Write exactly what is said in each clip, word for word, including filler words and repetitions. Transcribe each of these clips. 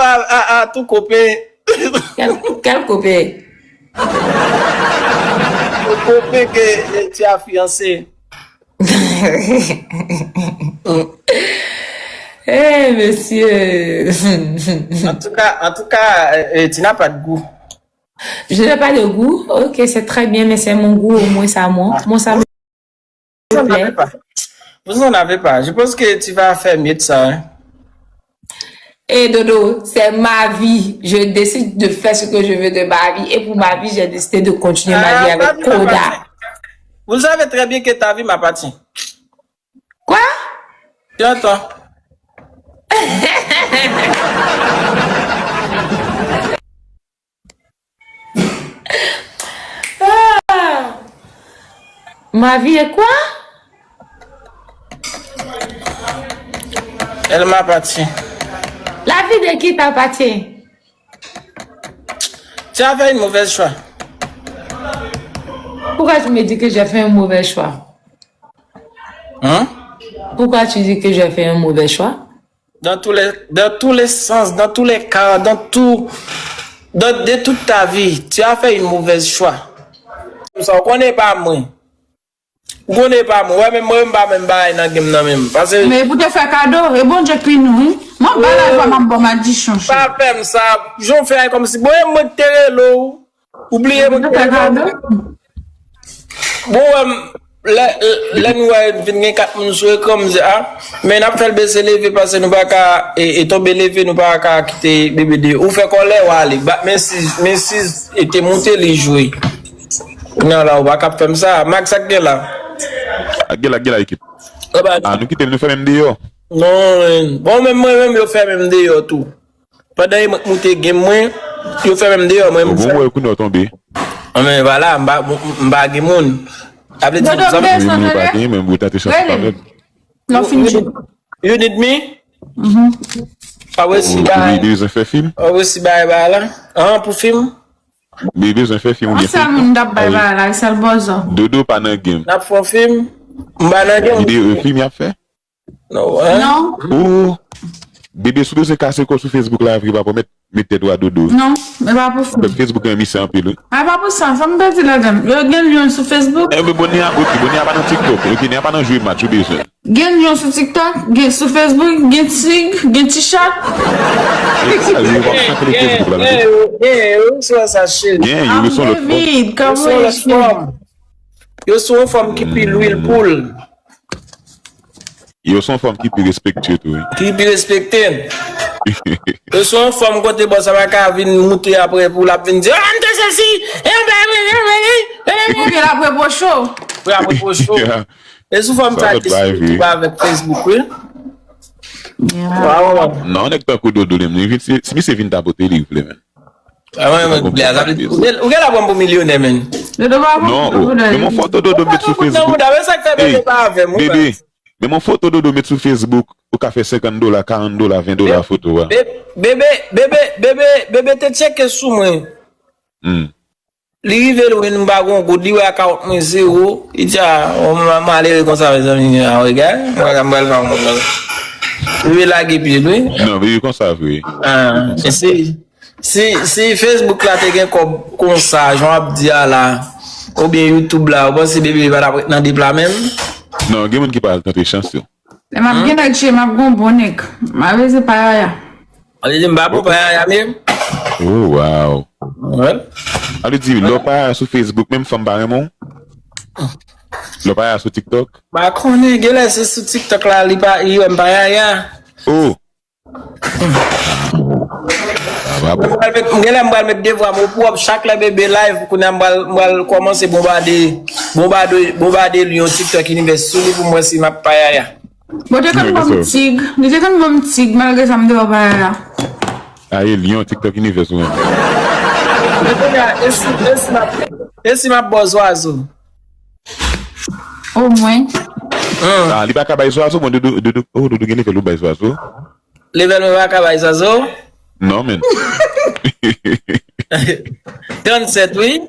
A, a, a, tou kope. Quel, quel copain? Kope ke, eh, tu as fiancé. Eh, monsieur. En tout cas, en tout cas, eh, eh, tu n'as pas de goût. Je n'ai pas de goût. Ok, c'est très bien, mais c'est mon goût, au moins ça, moi. Moi, ça me Vous n'en plaît. avez pas. Vous n'en avez pas. Je pense que tu vas faire mieux de ça, hein. Et Dodo, c'est ma vie. Je décide de faire ce que je veux de ma vie. Et pour ma vie, j'ai décidé de continuer ma vie avec Koda. Vous savez très bien que ta vie m'appartient. Quoi? J'entends. Ah! Ma vie est quoi? Elle m'appartient. La vie de qui t'appartient? Tu as fait une mauvaise choix. Pourquoi tu me dis que j'ai fait un mauvais choix? Hein? Pourquoi tu dis que j'ai fait un mauvais choix? Dans tous les, dans tous les sens, dans tous les cas, dans tout, dans, de toute ta vie, tu as fait une mauvaise choix. Sa, ou konnen pa mwen. Ou konnen pa mwen. Wè, menm mwen, m pa menm bagay nan game nan menm. Paske Men pou te fè kado, e Bondye ki nou, wi. Mwen ba la jwa m ap ba w madichon. Pa fè m sa. Jan w fè a kòmsi. Bon, e mwen ki te rele w. Ou bliye mwen ki te rele w. Bon, wè, m, lè, lè nou wè vin gen kat moun sou ekran, m di, a, men n ap fè l bese leve paske nou pa ka, e, e tonbe leve, nou pa ka kite bebe de. Ou fè kòlè, w ale. Ba, men si, men si, e te monte, li jwe. Kounye a la, ou pa ka ap fè m sa. Max, sa k gen la? Ak gen la, gen la, ekip. Aba, Ah, nou kite m, nou fèmen m deyò. Non, men. Bon, menm mwen, menm, yo fèmen m deyò tou. Pandan e mwen k moute game mwen, yo fèmen m deyò, mwen, m Bon, mwen, kounye a w tonbe. Ah, men, vwala, m pa, m pa gen moun. Sa vle di, Dodo, sa vle bezwen Wi, pa tande. Gen, men ou tante chans pa Rele. avè m. Lè w fin jwe. You need me? Mhm. Ah, wè, si Ou ba, ou bezwen fè fim? Ah, wè, si ba, ba la. Ah, pou fim? Ou bezwen fè fim ou An gen sèl fim? moun m t ap bay bagay la, e sèl bòzò. Dodo pa nan game. N ap fè yon fim? M pa nan game. Videyo, fim y ap fè? Non, hein? Non. Oh, bebe, si w bezwen kase kò sou Facebook la vre, pa pwomèt met tèt ou a Dodo. Non, e pa pou fim. Pèp Facebook renmen misye anpil, wi. A pa pou sa, sa m pèdi ladan. Yo gen lyon sou Facebook. E, men bon, ni a, ok, bon, ni a pa nan TikTok, ok, ni a pa nan jwe match, ou bezwen. Gen lyon sou TikTok, gen sou Facebook, gen tig, gen ti chat. E sa, yo pa chante le Facebook la, non? Gen, yo, sou sa, cheri. Gen, yo, yo son lòt fòm. David, Yo sou lòt fòm. Yo sou yon fòm ki pi lwil poul. Yo son fanm ki pi respektye tou, wi. Ki pi respekte. Yo sou yon fanm kote bòs la pa ka vin moute apre pou l ap vin di, ah, m te sesi, e m pa. Ou gen la pwepwocho. Pou apre pou show. Yeah. E sou fanm Sa sa lòt ki bagay, wi. ki pa avèk Facebook, wi. Waw. Non, nèg tankou Dodo, li, li vin, si, si misye vin tapote, li vle, men. Ah, mwen, mwen, ou gen la pran pou milyonè, men. Dodo pa Non, bon. Men yon foto Dodo met sou Facebook. Mwen sa k fè bebe pa avè m, wi, Bebe, men yon foto Dodo met sou Facebook, ou ka fè senkant dola, karant dola, ven dola foto a. Be- Bebe, bebe, bebe, bebe te tcheke sou mwen. Hmm. Li rive lwen, m pa gon goud, li wè akawont mwen zewo. Li di, ah, oh, m malere konsa, mezanmi, ah, regarde, m pa ka, m pral fè yon moun. Bebe lage pye l, wi. Non, bebe konsa vre. Ah, e si, si, si Facebook la te gen kòb konsa, jan w ap di a la, oubyen YouTube la, ou panse bebe pa t ap ret nan dip la menm? Non, gen moun ki pa al tante chans yo. Lè m ap gen nèg che, m ap gon bon nèg. M ap reze pa yaya. Ou te di m pa pou pa yaya menm? Oh, wow. Well, A vle di, lè w pa sou Facebook, menm fanm pa renmen w? Lè w pa sou TikTok? pa konnen, gen lè se sou TikTok la, li pa, li wè m pa yaya. Oh! Ah, pa bon. M pral met, m gen lè m pral met devwa m opwòp, chak lè bebe live, kounye a m pral, m pral kòmanse bonbade, bonbade, bonbade li yon TikTok Universe sou li pou m wè si m ap pa yaya. Bon, te konn ban m tig. Li te konn ban m tig, malgre sa m te wè pa yaya. Aye, lyon TikTok Universe ou menm. Men kounye a, e si, e si m ap, e si m ap ba w zwazo? Omwen. Ah, li pa ka bay zwazo, bon, Dodo, Dodo, oh, Dodo gen level ou bay zwazo. Level mwen pa ka bay zwazo? Non, men. Trannsèt, wi.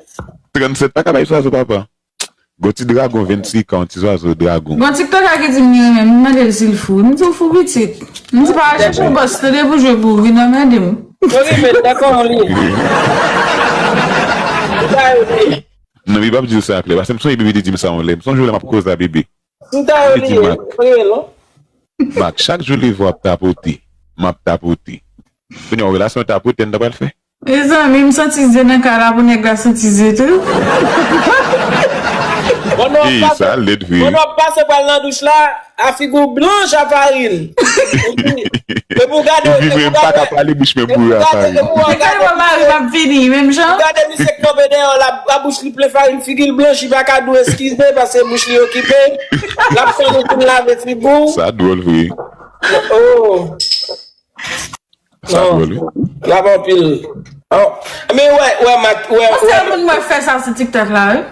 Trannsèt pa ka bay zwazo, papa. Gon ti dragon, vennsis ka, yon ti zwazo dragon. Gon TikTok la ki di m li renmen m, m mande l si l fou. M di w fou pitit. M di pa al chèche yon bòs tande pou jwe pou ou, vin anmède m. Ou renmen l, dakò, li. Ou pa renmen. Non, li p ap di w sa klè. Paske m sonje bebe te di m sa yon lè. M sonje lè m ap koze a bebe. M ta Li di, rele, Mak, rele, non? Mak, chak jou leve w ap tapote. M ap tapote. Kounye a, yon relasyon tapote n ta pral fè? Mezanmi, m santi ze nan kay la pou nèg la santi ze tou. Bon, non, Ey, pase, sa lèd vre. Bon, non, pase pral nan douch la, a figi w blanch a farin. Epi, epi w gade, Epi epi vre, w m pa ka gade, pale, bouch mwen epi w boure a gade, farin. Epi w gade, Epi mari m ap vini, menm jan. Ou gade misye k kanpe dèyè w la, a bouch li plen farin, figi l blanch, li pa ka di w eskize, paske bouch li okipe. L ap tann ou fin lave figi w. Sa dwòl vre. Oh. Sa dwòl, wi. L ap anpil. Oh. Men wè, wè, Mak, wè, Yon wè. Sèl moun mwen fè sa sou TikTok la, wi.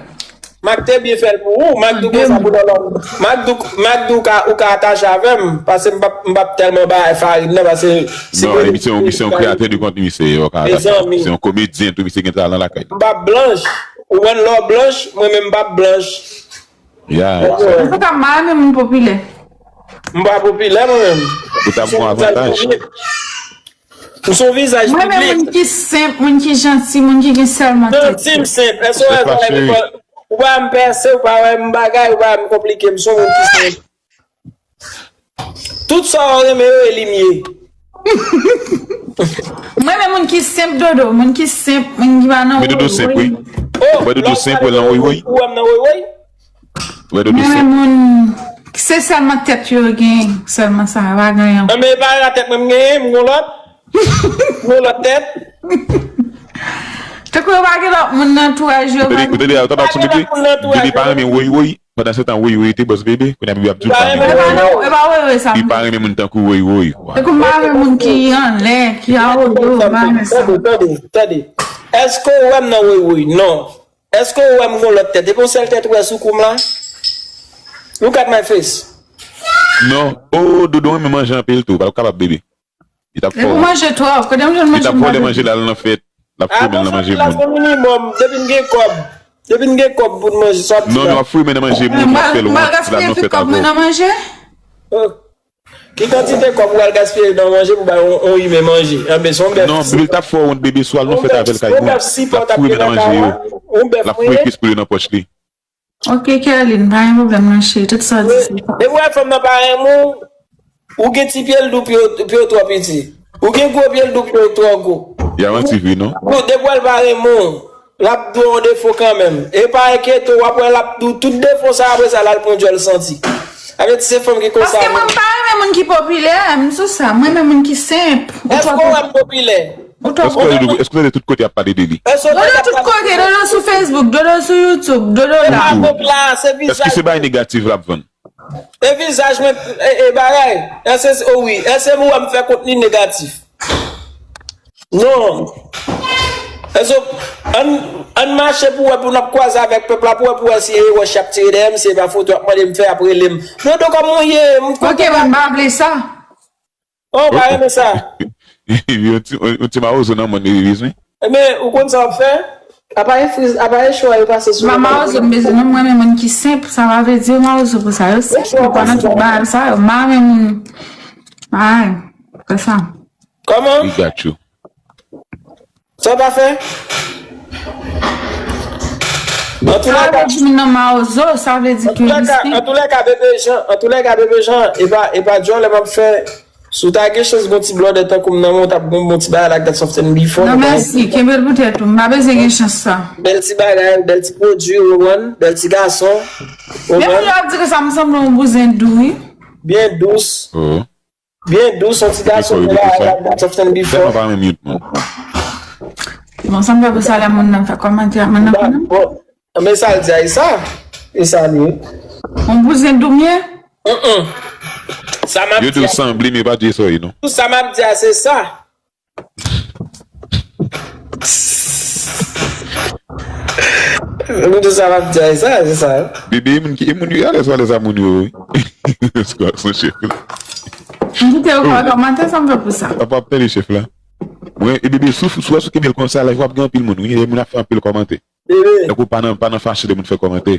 Mak te byen fè l pou ou. Mak di w konsa pou nan lòm. Mak di w, Mak di w ka, ou ka atache avè m. Paske m p ap, m p ap tèlman bay farin nan, paske se Non, e misye, misye yon kreyatè de kontni, misye, yo ka atache. Mezanmi. Se yon komedyen tou, misye gen talan lakay li. M p ap blanch. Ou konn lè w blanch, mwen menm m p ap blanch. Ya, Antouka, m pa renmen moun popilè. M pa popilè, mwen menm. Ou ta pran avantaj. M se yon vizaj Mwen renmen piblik. Moun ki senp, moun ki janti, moun ki gen sèlman tèt. Janti, m senp. Èske w wè sa, fache, wi. Ou pa m pèse, ou pa wè m bagay, ou pa wè m konplike, m se yon moun ki senp. Tout sa w renmen yo, e li m ye. Mwen renmen moun ki senp, Dodo, moun ki senp, moun ki pa nan woywoy. Men Dodo senp, wi. Oh, Ou wè Dodo senp, ou wè l nan woywoy? Ou wè m nan woywoy? Ou wè Dodo Mwen senp? Renmen moun, se sèlman tèt yo gen, sèlman sa, pa gen anyen. Nan men e pa la tèt mwen m genyen, m gon lòt. M gon lòt tèt. Tankou yo pa gen lòt moun nan antouraj yo, Ou tande, ou tande, ou tande aksyon bebe? Pa gen lòt moun nan antouraj yo. Bebe pa renmen woywoy. Pandan se tan, woywoy te bòs bebe. Kounye a bebe ap di l pa renmen woywoy. E pa woywoy sa. Li pa renmen moun tankou woywoy. Tankou m pa renmen moun ki anlè, ki awoyo, m pa renmen sa. Tande, tande, tande. Èske w wè m nan woywoy? Non. Èske w wè m gon lòt tèt? Epi yon sèl tèt ou wè sou kou m la? Look at my face. Non. Oh, Dodo renmen manje anpil tou. Pa kapab bebe. Li t ap fò. Epi manje twòp. Kote m jwenn manje m pa vle. Li t ap fò lè manje la al nan fèt. L ap fouye men l nan manje moun. Minimòm. Depi n gen kòb. Depi n gen kòb pou n manje, sa w ap di la. Non, non, w ap fouye men nan manje moun, w ap fè l wont, l al nan fèt avè w. M pa gaspiye tout kòb mwen nan manje. Oh. Ki kantite kòb ou al gaspiye nan manje pou bay yon, yon imen manje? Anben, se yon bèf. Non, bebe, l t ap fè w wont, bebe, si w al nan fèt avè l kay moun, l ap fouye men nan manje yo. L ap fouye kris pou yo nan pòch li. Ok, Kerline, pa gen pwoblèm non, cheri, tout sa w di se sa. Depi w wè fanm nan pa renmen w, ou gen ti pye l di w pye w, pye w twò piti. Ou gen gwo pye l di w pye w twò gwo. Y a manti vre, non? Bon, depi w wè l pa renmen w, l ap di w yon defo kanmenm. E pa enkyete w, w ap wè l ap di w tout defo sa, apre sa, l al pran djòl santi. Sa vle di se fanm ki konsa. Paske mwen, m pa renmen moun ki popilè, m sou sa. Mwen renmen moun ki senp. Ou twò popilè. Èske w wè m popilè? Ou twò popilè. Èske w tande, èske w tande tout kote y ap pale de li? Dodo tout kote, Dodo sou Facebook, Dodo sou YouTube, Dodo la. Èske se bagay negatif l ap vann? E vizaj mwen, e, e bagay. Èske, o wi, èske ou wè m fè kontni negatif? Non. Èske, ann, ann mache pou wè, pou n ap kwaze avèk pèp la, pou wè, pou wè si e wòch y ap tire dèyè m, si e pa foto y ap mande m fè, y ap rele m. Dodo, kòman w ye? M kontan. Ok, mwen pa vle sa. Oh, pa renmen sa. Yon ti, yon ti mawozo nan mòn li bezwen. Ebyen, ou konn sa w ap fè? Apa e friz, apa e cho a yo pase sou. Pa mawozo m bezwen non, mwen renmen moun ki senp, sa pa vle di yo mawozo pou sa. Yo senp, yo pa nan tout bagay sa yo. M pa renmen moun. Ay, fè sa. Kòman? We got you. Sa w ta fè? Antouka, moun nan mawozo, sa vle di ke li senp. Antouka, bebe Jan, antouka, bebe Jan, e pa, e pa djòlè m ap fè. Si w ta gen chans gon ti blòdè tankou m nan men w, w t ap gon bon ti bagay la k dat soft and before. Non, mèsi, kenbe l pou tèt ou. M pa bezwen gen chans sa. Bèl ti bagay, bèl ti pwodui, ou konprann? Bèl ti gason. Depi lè w ap di konsa, m sanble yon bouzen dou, wi. Byen dous. Byen dous, yon ti gason ki la, la, la, soft and before. Tèlman pa renmen mute moun. Bon, sa m fè pou sa lè moun nan fè kòmantè a, moun nan konnen. Bon, men sa l di a, e sa? E sa li ye? Yon bouzen dou m ye? Mm-mm. Sa m ap di a. Yo di w sanble, men pa di sa w ye, non. Tout sa m ap di a, se sa. Mwen di sa m ap di a, e sa, se sa. Bebe, e moun ki, e moun yo alèz, alèz a moun yo, wi. Son chèf la. M kite yo fè kòmantè, sa m fè pou sa. Papa ap tande chèf la. Mwen, e bebe, si w, si w kenbe l konsa, la, w ap gen anpil moun, wi. E moun ap fè anpil kòmantè. Bebe. Donk, ou pa nan, pa nan fache de moun fè kòmantè.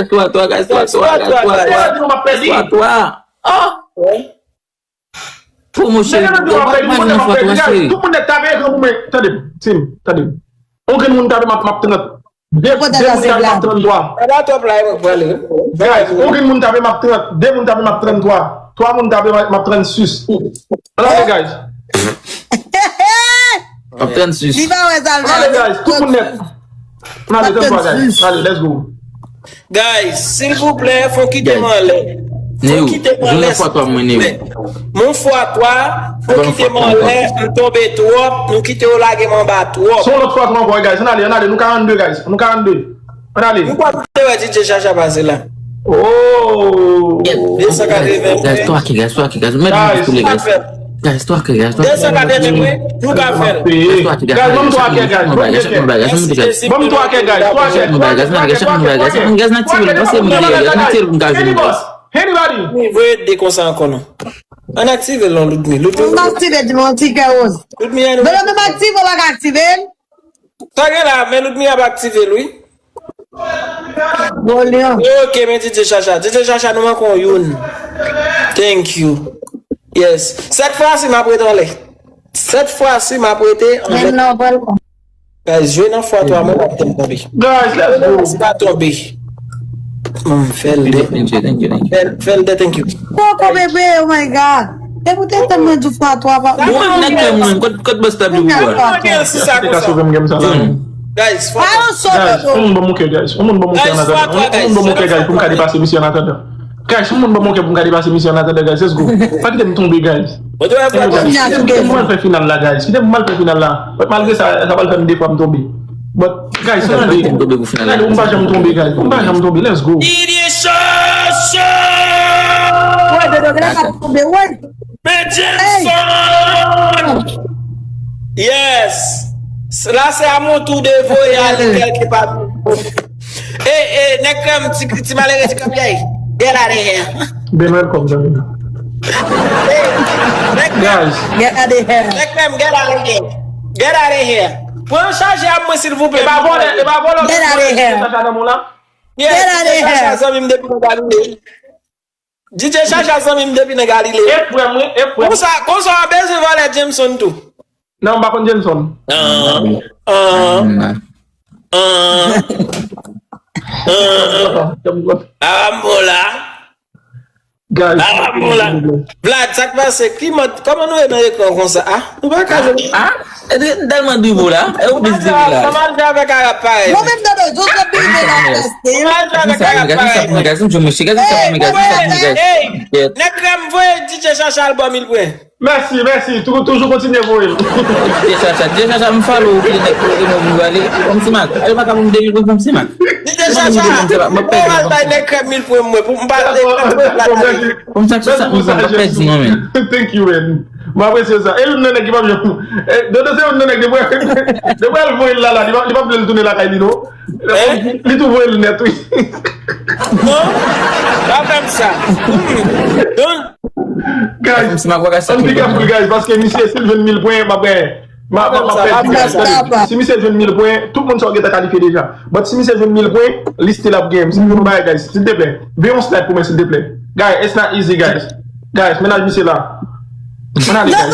guys, twa, twa, guys, twa, twa, guys, twa, twa, twa, twa. Oh! Pou mwen, cheri, mwen pa di mwen fwa twa, cheri. Tout moun nèt tape ekran pou mwen. Tande m, Tim, tande m. On grenn moun tape m ap, m ap trant. De, de moun tape m ap tranntwa. Guys, on grenn moun tape m ap trant. De moun tape m ap tranntwa. Twa moun tape m ap trannsis. Ann ale, guys. M ap trannsis. Li pa wè sa l fè. Ann ale, guys. Tout moun nèt. Ann ale, tranntwa, guys. Ann ale, let's go. Guys, silvouplè, fò kite m anlè. Fò kite m anlè, silvouplè. Mon fwa twa, fò kite m anlè, m tonbe twòp, nou kite yo lage m anba twòp. Se yon lòt fwa twa ankò, guys. Ann ale, ann ale, nou karannde, guys. Nou karannde. Ann ale. Nou pa te wè D J Chacha pase la. Oh! De san katreven. Guys, twa ki, guys, twa ki, guys. Mèt nou koule, guys. Guys, twa ki, guys, twa ki. De san katreven, wi, nou ka fè l. Guys, ban m twa kè, guys. Ban m twa kè, guys. Ban m twa kè, guys. Twa kè, twa kè, twa kè, twa kè, twa kè. Guys, n aktive l, paske mwen, guys, n aktive l pou m ka jwenn, guys. Anybody? Voye de konsa ankò, non. Ann aktive l, non, Ludmi. Ludmi. M aktive di mwen ti kè woz. Ludmi, ann. Bolo, menm aktive, w pa ka aktive l. Sa gen la, men Ludmi ap aktive l, wi. Bon, Leon. Ok, men D J Chacha. D J Chacha, nou manke yon youn. Thank you. Yes. Sèt fwa si m ap rete anlè. Sèt fwa si m ap rete anlè. Guys, jwe nan fwa twa, mwen pa te tonbe. Guys, let's go. Mwen pa tonbe. Mm, fè l de. Thank you, thank you, thank you. Fè l, fè l de, thank you. Koko bebe, oh my God. Depi w te tann mwen di fwa twa pa. Ou menm nèg krèm mwen, kot, kot bòs tab li pou ou a? Mwen gen si sa konsa. Ka sove m gen sa la. Guys, fwa Pa yon solo Guys, do. On moun ban mwen kè, guys. On moun ban mwen kè an atandan. On moun ban mwen kè, guys, pou m ka depase misye an atandan. Guys, on moun ban mwen kè pou m ka depase misye an atandan, guys. Let's go. Pa kite m tonbe, guys. Mwen te wè fwa twa. Kite m mal fè final la, guys. Kite m mal fè final la. Malgre sa, sa pral fè m de fwa m tonbe. But, guys, tande. Gade, ou pa janm tonbe, guys. Ou pa janm tonbe. Let's go. Didier Chacha! Wè, Dodo, gen sa tonbe, wè. Benjenson! Yes! La se a mon tour de voye ale kèlke pa. E, e, nèg krèm, ti, ti malere, ti krèm, yay. Get out of here. Ben welcome, zanmi. Nèg krèm, Guys, Get out of here. nèg krèm, get out of here. Get out of here. Pran chaje a mwen, silvouplè. E pa vòlè, e pa vòlè. Get out of here. Sa nan moun la. Yes, Get out of here. Chacha zanmi m depi nan Galile. D J Chacha zanmi m depi nan Galile. E frè mwen, e frè mwen. Konsa, konsa w bezwen vòlè Jameson tou. Non, m pa konn Jameson. Ah, ah, ah, ah. Arambola. Guys, Arambola. Vlad, sa k pase? Ki mòd, kòman nou ye nan ekran konsa? Ah, nou pa ka jwe. Ah, e de, tèlman dribou la. E ou plis dribou la. Kòman jwe avèk Arab parèy? Mwen menm Dodo, Joseph Biden la pase. Kòman jwe avèk Arab parèy? Gade sa pou mwen, gade sa pou mwen, gade sa pou mwen, gade sa pou mwen, gade. Nèg krèm voye D J Chacha al ba w mil pwen. Mèsi, mèsi. Tou- Toujou kontinye voye l. D J Chacha, D J Chacha, m follow ou, ki nèg kote mwen pou ale. Fòm si mak. Ale pa ka pou m de mil pou fòm si mak. D J Chacha, ou al bay nèg krèm mil pwen mwen pou m pale. Fòm si mak, sa m pa pèdi non, men. Thank you, man. M apresye sa. E youn nan nèg ki pa byen. Dodo se youn nan nèg depi depi al voye l la la, li pa li pa vle l tounen lakay li non. Li tou voye l nèt wi. Non, pa fè m sa. Don, Guys, ann pi kèful guys, paske misye si l jwenn mil pwen, m ap gen. M ap m ap pèdi guys. Tande, si misye jwenn mil pwen, tout moun sa yo gentan kalifye deja. But si misye jwenn mil pwen, li still ap gen. Si nou bagay guys, silteplè. Veye yon slide pou mwen silteplè. Guys, it's not easy guys. Guys, mennaj misye la. Ann ale guys.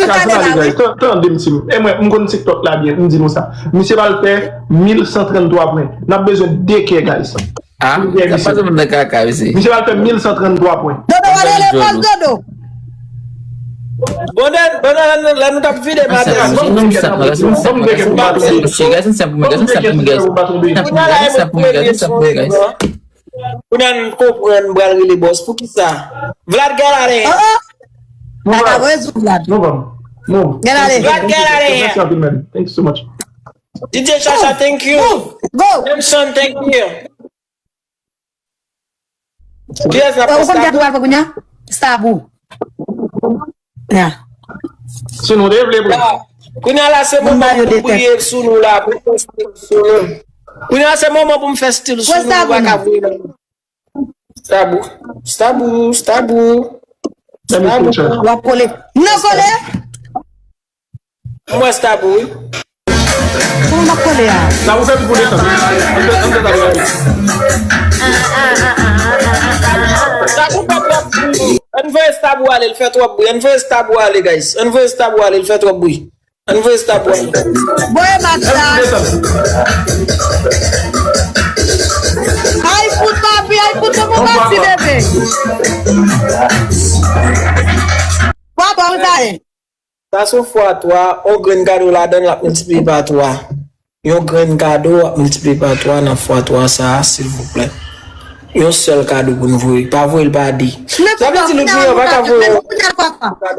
Guys, ann ale guys. Tan- Tande m ti. E mwen, m konn TikTok la byen, m di nou sa. Misye pral fè mil san tranntwa pwen. N ap bezwen de kè guys. Ah, sa pa se moun nan kaka, mesye. Misye pral fè mil san tranntwa pwen. Dodo, ale lekòl, Dodo. Bon, lè, bon, lè, lè nou t ap vide maten. Kounye a la, e mwen premye sou ekran. Kounye a m konprann m pral rele bòs. Poukisa? Vlad, get out of here. Ata rezoud la. Move on. Move. Get out of here. Vlad, get out of here. Merci anpil, man. Thank you so much. D J Chacha, thank you. Go. Jameson, thank you. Kiyès la? Ou konn ki a tou pral fè kounye a? Stabou. Ya. Si nou te vle pou. Kounye a la se moman pou nou briye sou nou la, pou nou fè stil sou nou. Kounye a se moman pou m fè stil sou nou, nou pa ka voye nan. Stabou. Stabou, stabou. Stabou. W ap kole. M nan kole. Mwen Stabou, wi. Kòman m ap kole a? La ou fè pou desann. Ann fè ann fè sa pou Stabou fè twòp bri. Ann voye Stabou ale, l fè twòp bri. Ann voye Stabou ale, guys. Ann voye Stabou ale, l fè twòp bri. Ann voye Stabou ale. Voye match la. Ay fout papi, ay fout nou pou pati bebe. Papa, ou ta ye? Sa se yon fwa twa, yon grenn kado ladan l, l ap miltipliye pa twa. Yon grenn kado ap miltipliye pa twa nan fwa twa sa a, silvouplè. Yon sèl kado pou n voye. Pa voye l pa de. Sa vle di Ludmilla pa ka voye. Papa, papa,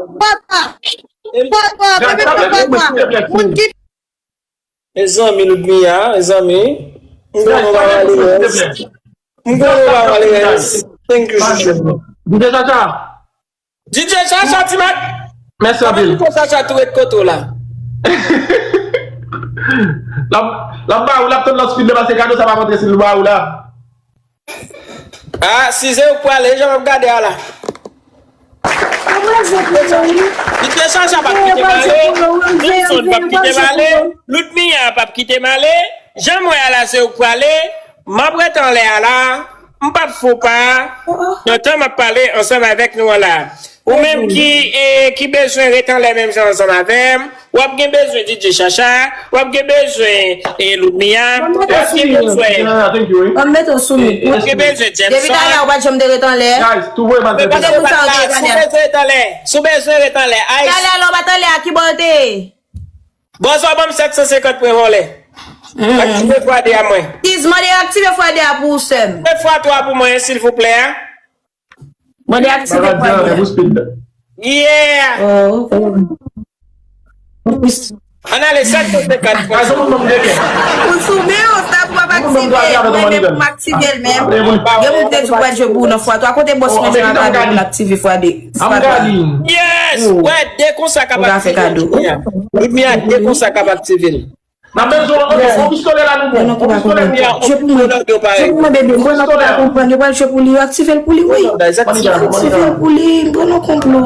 papa, papa, papa, moun ki Mezanmi, Ludmilla, mezanmi. M konnen w pa maleyèz. M konnen w pa maleyèz. Thank you, chouchou. Mwen deja sa. D J Chacha, ti mak. Mèsi anpil. Pou Chacha tou ret kote w la. L ap, l ap ba ou, l ap tann lòt speed la, paske kado sa pa rantre si l ba ou la. Ah, si se ou k prale, jan m ap gade a la. D J Chacha p ap kite m ale. Jameson p ap kite m ale. Ludmilla p ap kite m ale. Jan m wè a la, se ou k prale. M ap ret anlè a la. M p ap fè w pa nan tan m ap pale ansanm avèk nou an la. Ou menm ki, eh, ki bezwen ret anlè menm jan ansanm avè m, w ap gen bezwen D J Chacha, w ap gen bezwen, eh, Ludmilla, w ap gen bezwen. Ban m mete w sou mik. W ap gen bezwen Jameson. Depi talè a ou pa t janm te ret anlè. Guys, tou voye m al fè sa. Si w bezwen ret anlè, si w bezwen ret anlè, Ice. Talè a la ou pa t anlè a ki bò w te ye? Bòs ou ban m sèt san senkant pwen vòlè. Aktive fwa de a mwen. Tiz, mande yo aktive fwa de a pou ou sè m. Fwa twa pou mwen, silvouplè. Mande aktive fwa de a. Yeah! Oh, ok. Ann ale sèt san senkant pwen. Ou sou men ou sa pou w ap aktive. Mwen menm pou m aktive l menm. Gen moun ki te di w pral jwe pou ou nan fwa twa. Kote bòs mwen jan ap gade pou l aktive fwa de? Yes! Wè, de konsa k ap aktive. Ludmilla, de konsa k ap aktive l. N ap bezwen yon pistolè la nou bon. Yon pistolè nou bon. Jwe pou mwen. Jwe pou mwen, bebe. Mwen nan pa konprann. Yo pral jwe pou li. Yo aktive l pou li, wi. Aktive l pou li. Mwen nan konplo.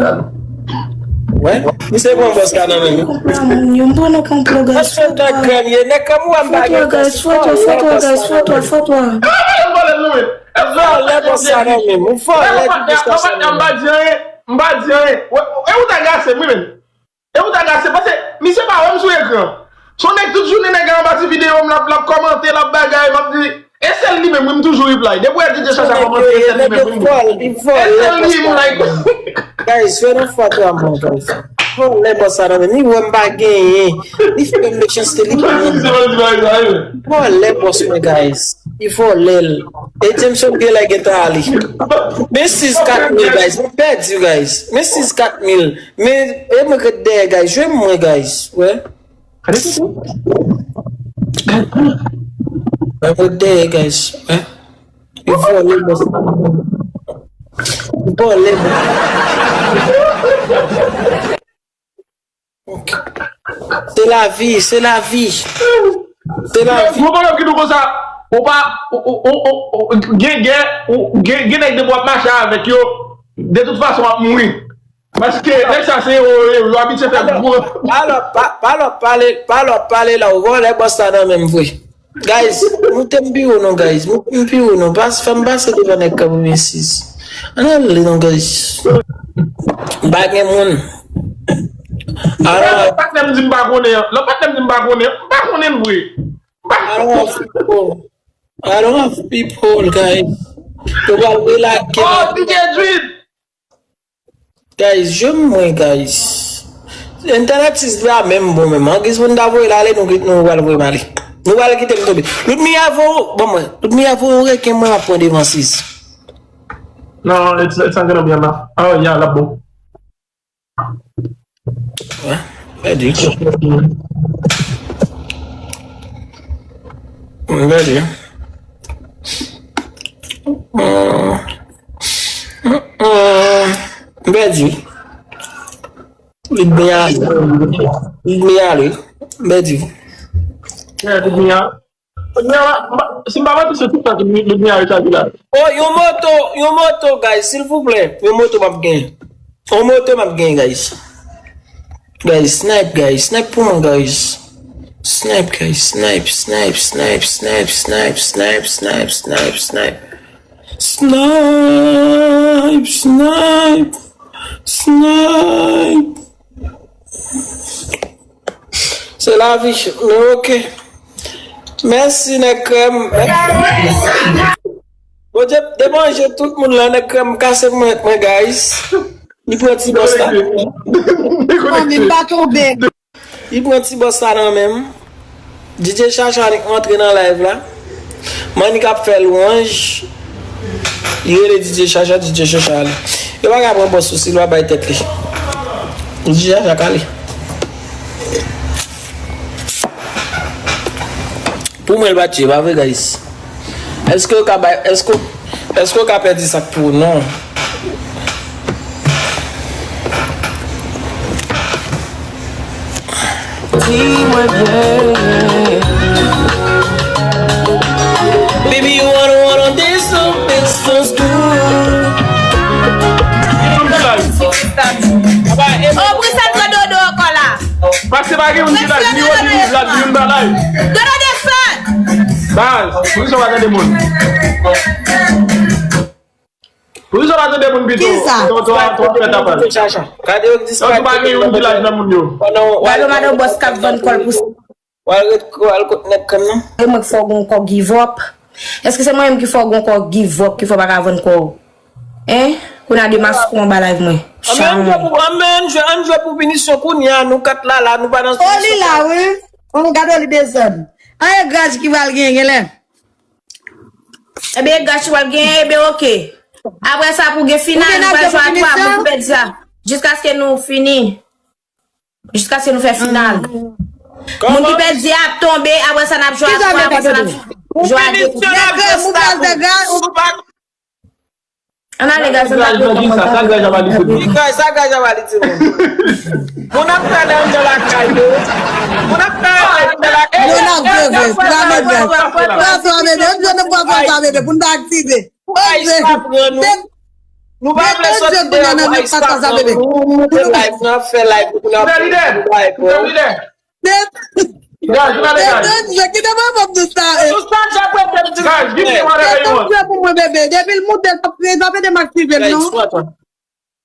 Wè, misye pran bòs la nan men li. Konplo a moun yo. Mwen nan konplo, guys. Fwa twa, guys. Fwa twa, guys. Fwa twa, fwa twa, guys. Fwa twa, fwa twa. Vòlè bòs la nan men m. Vòlè bòs la nan men m. M pa di anyen. M pa di anyen. E ou ta gase m, wi, men. E ou ta gase, paske misye pa wè m sou ekran. Se yon nèg tout jounen nèg la anba ti videyo m, l ap, l ap kòmante, l ap bagay, m ap di, e sèl li menm, wi, m toujou reply. Depi w wè D J Chacha kòmante, e sèl li menm, wi, m. E sèl li m like. Guys, fè nan fwa twa mwen, guys. Vòlè bòs sa nan men, li wè m pa genyen. Li fè m mechanste, li pa renmen. Vòlè bòs mwen, guys. Li vòlè l. E Jameson gen lè gentan ale. Men sis kat mil, guys. Mwen pèdi, guys. Men sis kat mil. Men, e mwen k ret dèyè, guys. Jwe mwen, guys. Wè. Mwen ret dèyè, guys. Wè. Yo vòlè bòs. Yo vòlè bòs. Se lavi, se lavi. Se lavi. Mwen pa ki nou konsa. Ou pa, ou, ou, ou, ou, gen, gen, ou, gen, gen nèg depi w ap mache avèk yo, de tout fason w ap mouri. Paske nèg sa se yo, yo, yo abitye fè gwo. Pa lè w ap pale, pa lè w ap pale la, ou vòlè bòs la nan men m vre. Guys, moute m pi wo non, guys. Moute m pi wo non. Pas, fè m pase devan nèg kanpe men sis. Ann ale non, guys. M pa gen moun. Alò, lòt patnè m di m pa konnen an. Lòt patnè m di m pa konnen an. M pa konnen l vre. M pa konnen. I don't have people. I don't have people, guys. Yo pral relake. Oh, D J Jude! Guys, jwe m mwen, guys. Entènèt sis la menm bon menm. An giz pou n ta voye l ale, nou, nou pral voye m ale. Nou pral kite m tonbe. Ludmilla voye, bon mwen. Ludmilla voye yon reken mwen ap pran devan sis. Non, it's, it's not gonna be enough. Oh, yeah, l ap bon. Wè, pèdi. Mwen pèdi. Hum, hum, hum. Mwen pèdi. Li byen ale. Li byen ale. Mwen pèdi. Yeah, li byen ale. Si m pa mete se tout sa ki li gen a rechaje la. Oh, yon moto, yon moto, guys, silvouplè. Yon moto m ap gen. Yon moto m ap gen, guys. Guys, snipe, guys. Snipe pou mwen, guys. Snipe, guys. Snipe, snipe, snipe, snipe, snipe, snipe, snipe, snipe, snipe. Snipe, snipe, snipe. Se lavi, men oke. Mèsi, nèg krèm. Bondye debanje tout moun la, nèg krèm kase mwen, mwen, guys. Li pran ti bòs la. Mwen menm pa tonbe. Li pran ti bòs la nan men m. D J Chacha annik antre nan live la. Mannik ap fè lwanj. Li rele D J Chacha, D J Chacha ale. Yo pa ka pran bòs ou si l pa bay tèt li. D J Chacha k ale. Pou mwen, l pa t ye, pa vre, guys? Èske w ka bay, èske, èske w ka pèdi sa k pou ou? Non. Di mwen byen. Baby, you are the one on this, so this feels good. Oh, Brisa t pran dodo ankò la. Paske pa gen moun ki laj, ni Rodrigue laj, ni youn pa laj. Dodo desann. Baz, poukisa w pa tande moun? Poukisa w pa tande moun pito? Kisa? Ton, ton, ton fè tapaj. Chacha. Gade yo ki disparet. Tankou pa gen youn ki laj nan moun yo. Gade madan bòs k ap vann kò l pou. W al ret, w al kot nèg kann nan. E mwen k fè w gon kò give up. Èske se mwen menm ki fè w gon kò give up, ki fè w pa ka vann kò w? Hein? Kounye a de mas kou anba live mwen. Anben, ann jwe pou, anben, ann jwe, ann jwe pou pinisyon kounye a, nou kat la, la, nou pa nan pinisyon. Oli la, wi. Ann gade Oli desann. An e graj ki pral genyen, genlè. Ebyen, e graj ki pral genyen, ebyen, oke. Apre sa, pou gen final, nou pral jwe a twa, moun ki pèdi a. Jiskaske nou fini. Jiskaske nou fè final. Moun ki pèdi a ap tonbe, apre sa, n ap jwe a twa, apre sa, n ap jwe a de. Pou pinisyon, n ap jwe stop. Ann ale, guys, ann ale. Sa graj ap ale di moun. Sa graj ap ale di moun. Moun ap prale anndan lakay yo. Moun ap prale anndan lakay yo. Moun ap jwe, jwe. Pwason a bebe. Yo jwe nan pwason a bebe. Pou n pa aktive. Guys, pa pran nou. Nou pa vle soti deyò, guys, pa pran nou. Nou moute live, nou ap fè live, nou ap fè live. Guys, nou ale, guys. Kite mwen pòp di sa. Guys, give me whatever you want. Pou mwen, bebe. Depi l moute, l p ap, l p ap ede m aktive l, non.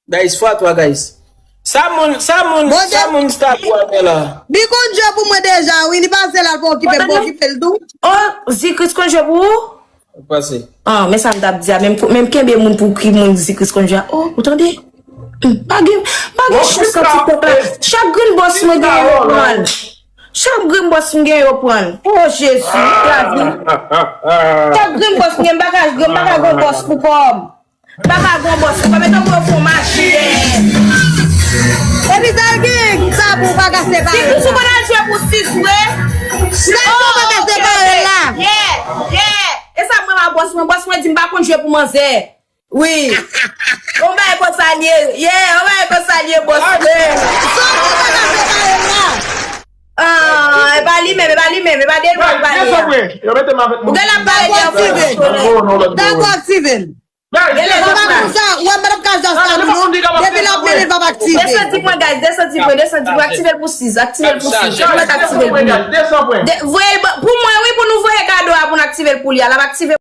Guys, fwa twa, guys. Sa moun, sa moun, sa moun start wè la. Li konn jwe pou mwen deja, wi. Li pase la, l pa okipe, m pa okipe l tou. Oh, Zikris konn jwe pou ou? Pase. Ah, men sa m t ap di a, menm, menm kenbe moun pou ki moun Zikris konn jwe a. Oh, ou tande? Hmm, pa gen, pa gen chans nan TikTok la. Chak grenn bòs mwen gen yo pran. Chak grenn bòs mwen gen yo pran. Oh, Jezi, kraze. Chak grenn bòs mwen gen, m pa ka, m pa ka gen bòs pou kò m. M pa ka gen bòs pou kò m. Etan mwen fon mache. Epi sa gen, sa pou pa ka separe. Zikris ou konn al jwe pou sis vre? Sa pou pa ka separe la. Yeah, yeah. E sa mwen pa bòs mwen, bòs mwen di m pa konn jwe pou manzè. Wi. On bagay konsa l ye. Yeah, on bagay konsa l ye, bòs. Sa pou pa ka separe la. Ah, e pa li menm, e pa li menm, e pa de nou, e pa li. Desann, yo mete m avèk moun. Ou gen la pale de Steven. Dakò, Steven. Desann ti pwen, guys, desann ti pwen, desann ti pwen, aktive l pou sis, aktive l pou sis. Ou mèt aktive l pou li. Voye l pou mwen, wi, pou nou voye kado a, pou n aktive l pou li a, l ap aktive.